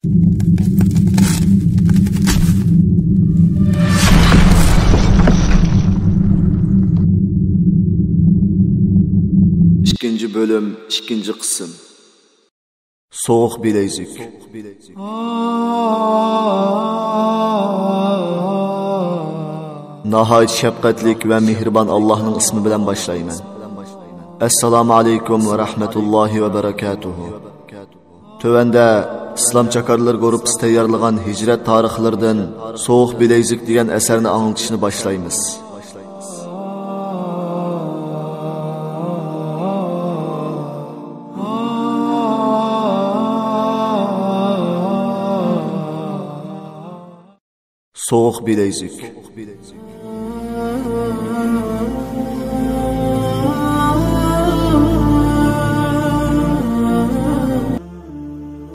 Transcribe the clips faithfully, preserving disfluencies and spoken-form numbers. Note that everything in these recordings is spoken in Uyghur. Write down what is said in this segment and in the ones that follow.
ئىككىنچى بۆلۈم، ئىككىنچى قىسىم. سوغۇق بىلەيزۈك. ناھايىتى شەپقەتلىك ۋە مېھرىبان ئاللاھنىڭ ئىسمى بىلەن باشلايمەن. ئەسسالامۇ ئەلەيكۇم ۋە رەھمەتۇللاھى ۋە بەرەكاتۇھۇ. تۆۋەندە ئىسلام چاكارلىرى گۇرۇپپىسى تەييارلىغان ھىجرەت تارىخلىرىدىن سوغۇق بىلەيزۈك دېگەن ئەسەرنى ئاڭلىتىشنى باشلايمىز. سوغۇق بىلەيزۈك.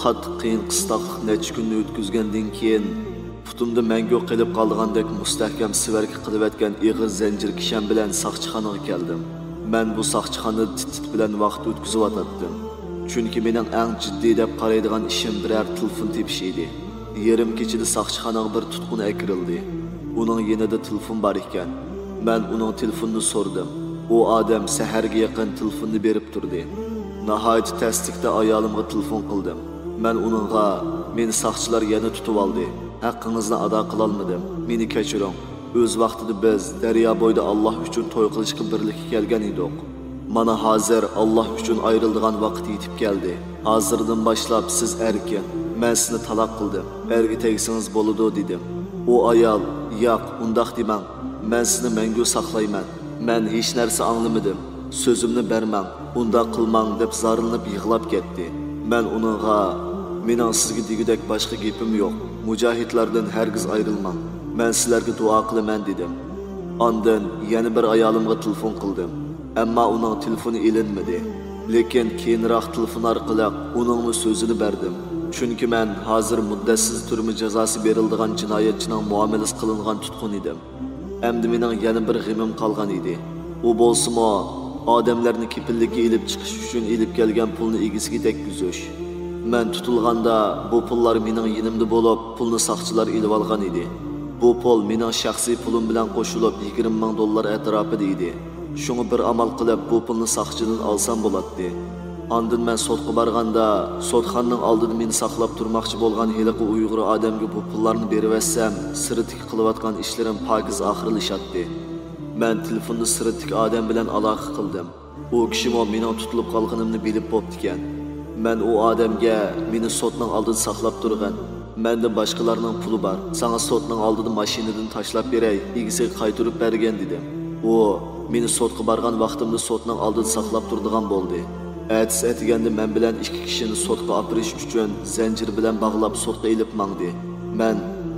قاتتىق قىيىن قىستاقلىق نەچچە كۈننى ئۆتكۈزگەندىن كېيىن، پۇتۇمدا مەڭگۈ قېلىپ قالىدىغاندەك مۇستەھكەم سىۋەرگە قىلىۋەتكەن ئېغىر زەنجىر كىشەن بىلەن ساقچىخانىغا كەلدىم. مەن بۇ ساقچىخانىدا تىت-تىت بىلەن ۋاقىت ئۆتكۈزۈۋاتاتتىم. چۈنكى مېنىڭ ئەڭ جىددىي دەپ قارايدىغان ئىشىم بىرەر تېلېفون تېپىش ئىدى. يېرىم كېچىدە ساقچىخانىغا بىر تۇتقۇن ئەكىرىلدى. ئۇنىڭ يېنىدا تېلېفون بار ئىكەن. مەن ئۇنىڭ تېلېفونىنى سورىدىم. ئۇ ئادەم سەھەرگە يېقىن تېلېفوننى بېرىپ تۇردى. ناھايىتى تەسلىكتە ئايالىمغا تېلېفون قىلدىم. مەن ئۇنىڭغا، «مېنى ساقچىلار يەنە تۇتۇۋالدى. ھەققىڭىزنى ئادا قىلالمىدىم. مېنى كەچۈرۈڭ. ئۆز ۋاقتىدا بىز دەريا بويىدا ئاللاھ ئۈچۈن توي قىلىشقا بىرلىككە كەلگەن ئىدۇق. مانا ھازىر ئاللاھ ئۈچۈن ئايرىلىدىغان ۋاقىت يېتىپ كەلدى. ھازىردىن باشلاپ سىز ئەركىن. مەن سىزنى تالاق قىلدىم. ئەرگە تەگسىڭىز بولىدۇ» دېدىم. ئۇ ئايال، «ياق، ئۇنداق دېمەڭ. مەن سىزنى مەڭگۈ ساقلايمەن. مەن ھېچ نەرسە ئاڭلىمىدىم. سۆزۈمنى بەرمەڭ، ئۇنداق قىلماڭ» دەپ زارلىنىپ يىغلاپ كەتتى. مەن ئۇنىڭغا، «مېنىڭ سىزگە دېگۈدەك باشقا گېپىم يوق. مۇجاھىدلاردىن ھەرگىز ئايرىلماڭ. مەن سىلەرگە دۇئا قىلىمەن» دېدىم. ئاندىن يەنە بىر ئايالىمغا تېلېفون قىلدىم. ئەمما ئۇنىڭ تېلېفونى ئېلىنمىدى. لېكىن كېيىنراق تېلېفون ئارقىلىق ئۇنىڭمۇ سۆزىنى بەردىم. چۈنكى مەن ھازىر مۇددەتسىز تۈرمە جازاسى بېرىلىدىغان جىنايەتچىنىڭ مۇئامىلىسى قىلىنغان تۇتقۇن ئىدىم. ئەمدى مېنىڭ يەنە بىر غېمىم قالغان ئىدى. ئۇ بولسىمۇ، ئادەملەرنى كېپىللىككە ئېلىپ چىقىش ئۈچۈن ئېلىپ كەلگەن پۇلنى ئىگىسىگە تەگكۈزۈش. مەن تۇتۇلغاندا، بۇ پۇللار مېنىڭ يېنىمدا بولۇپ، پۇلنى ساقچىلار ئېلىۋالغان ئىدى. بۇ پۇل مېنىڭ شەخسىي پۇلۇم بىلەن قوشۇلۇپ، يىگىرمە مىڭ دوللار ئەتراپىدا ئىدى. شۇڭا بىر ئامال قىلىپ، بۇ پۇلنى ساقچىدىن ئالسام بولاتتى. ئاندىن مەن سوتقا بارغاندا، سوتخانىنىڭ ئالدىدا مېنى ساقلاپ تۇرماقچى بولغان ھېلىقى ئۇيغۇر ئادەمگە بۇ پۇللارنى بېرىۋەتسەم، سىرتتىكى قىلىۋاتقان ئىشلىرىم پاكىز ئاخىرلىشاتتى. مەن تېلېفوندا سىرتتىكى ئادەم بىلەن ئالاقە قىلدىم. ئۇ كىشىمۇ مېنىڭ تۇتۇلۇپ قالغىنىمنى بىلىپ بوپتىكەن. مەن ئۇ ئادەمگە، «مېنى سوتنىڭ ئالدىدا ساقلاپ تۇرغىن. مەندە باشقىلارنىڭ پۇلى بار. ساڭا سوتنىڭ ئالدىدا ماشىنىدىن تاشلاپ بېرەي، ئىگىسىگە قايتۇرۇپ بەرگىن» دېدىم. ئۇ، «مېنى سوتقا بارغان ۋاقتىمدا سوتنىڭ ئالدىدا ساقلاپ تۇرىدىغان بولدى. ئەتىسى ئەتىگەندە مەن بىلەن ئىككى كىشىنى سوتقا ئاپىرىش ئۈچۈن زەنجىر بىلەن باغلاپ سوتقا ئېلىپ ماڭدى. مەن،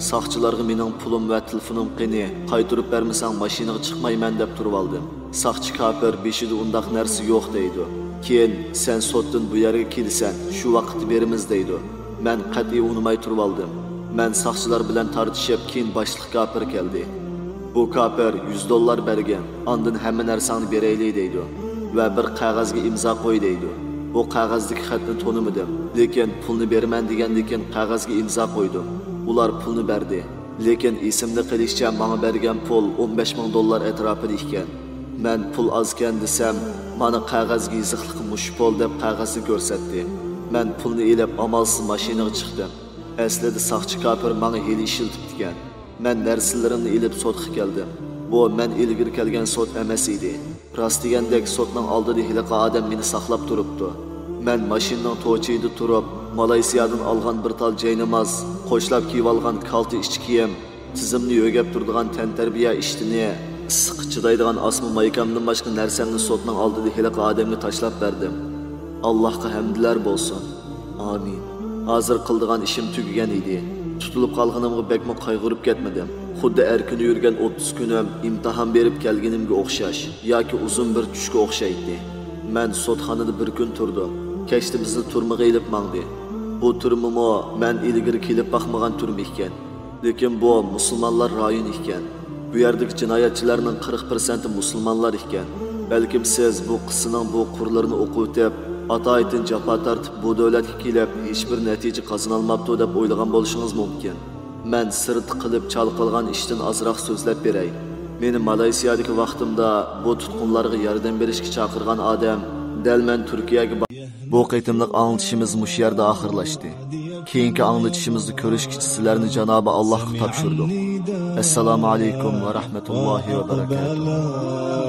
ساقچىلارغا، مېنىڭ پۇلۇم ۋە تېلېفونۇم قېنى، قايتۇرۇپ بەرمىسەڭ ماشىنىغا چىقمايمەن» دەپ تۇرۇۋالدىم. ساقچى كاپىر بېشىدا ئۇنداق نەرسە يوق دەيدۇ. كېيىن، «سەن سوتتىن بۇ يەرگە كېلىسەن، شۇ ۋاقىتتا بېرىمىز» دەيدۇ. مەن قەتئىي ئۇنىماي تۇرۇۋالدىم. مەن ساقچىلار بىلەن تارتىشىپ، كېيىن باشلىق كاپىر كەلدى. بۇ كاپىر، «يۈز دوللار بەرگىن، ئاندىن ھەممە نەرسەڭنى بېرەيلى» دەيدۇ ۋە بىر قەغەزگە ئىمزا قوي دەيدۇ. بۇ قەغەزدىكى خەتنى تونۇمىدىم، لېكىن پۇلنى بېرىمەن دېگەندىكىن قەغەزگە ئىمزا قويدۇم. ئۇلار پۇلنى بەردى. لېكىن ئېسىمدە قېلىشىچە ماڭا بەرگەن پۇل ئون بەش مىڭ دوللار ئەتراپىدا ئىكەن. مەن پۇل ئازكەن دېسەم، «مانا قەغەزگە يېزىقلىقى مۇشۇ پۇل» دەپ قەغەزنى كۆرسەتتى. مەن پۇلنى ئېلىپ ئامالسىز ماشىنىغا چىقتىم. ئەسلىدە ساقچى كاپىر ماڭا ھىيلە ئىشلىتىپتىكەن. مەن نەرسىلىرىمنى ئېلىپ سوتقا كەلدىم. بۇ مەن ئىلگىرى كەلگەن سوت ئەمەس ئىدى. راست دېگەندەك، سوتنىڭ ئالدىدا ھېلىقى ئادەم مېنى ساقلاپ تۇرۇپتۇ. مەن ماشىنىنىڭ توچىيىدا تۇرۇپ، مالايسىيادىن ئالغان بىر تال جايناماز، قوشلاپ كىيىۋالغان كالتە ئىچ كىيىم، تىزىمنى يۆگەپ تۇرىدىغان تەنتەربىيە ئىشتىنى، ئىسسىققا چىدايدىغان ئاسما مايكامدىن باشقا نەرسەمنى سوتنىڭ ئالدىدا ھېلىقى ئادەمگە تاشلاپ بەردىم. ئاللاھقا ھەمدلەر بولسۇن. ئامىن. ھازىر قىلىدىغان ئىشىم تۈگىگەن ئىدى. تۇتۇلۇپ قالغىنىمغا بەكمۇ قايغۇرۇپ كەتمىدىم. خۇددى ئەركىن يۈرگەن ئوتتۇز كۈنۈم ئىمتىھان بېرىپ كەلگىنىمگە ئوخشاش ياكى ئۇزۇن بىر چۈشكە ئوخشايتتى. مەن سوتخانىدا بىر كۈن تۇردۇم. كەچتە بىزنى تۈرمىگە ئېلىپ ماڭدى. بۇ تۈرمىمۇ مەن ئىلگىرى كېلىپ باقمىغان تۈرمە ئىكەن. لېكىن بۇ مۇسۇلمانلار رايونى ئىكەن. بۇ يەردىكى جىنايەتچىلەرنىڭ قىرىق پىرسەنتى مۇسۇلمانلار ئىكەن. بەلكىم سىز بۇ قىسسىنىڭ بۇ قۇرلىرىنى ئوقۇۋېتىپ، ئاتايىتىن جاپا تارتىپ بۇ دۆلەتكە كېلىپ، ھېچبىر نەتىجە قازىنالماپتۇ دەپ ئويلىغان بولۇشىڭىز مۇمكىن. مەن سىرتتا قىلىپ چالقالغان ئىشتىن ئازراق سۆزلەپ بېرەي. مېنى مالايسىيادىكى ۋاقتىمدا بۇ تۇتقۇنلارغا ياردەم بېرىشكە چاقىرغان ئادەم دەل مەن تۈركىيەگە با-، بۇ قېتىملىق ئاڭلىتىشىمىز مۇشۇ يەردە ئاخىرلاشتى. كېيىنكى ئاڭلىتىشىمىزدا كۆرۈشكىچە سىلەرنى جانابى ئاللاھقا تاپشۇردۇق. ئەسسالامۇ ئەلەيكۇم ۋە رەھمەتۇللاھى ۋە بەرەكاتۇھ.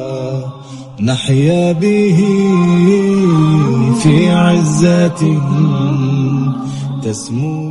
نحيا به في عزة تسمو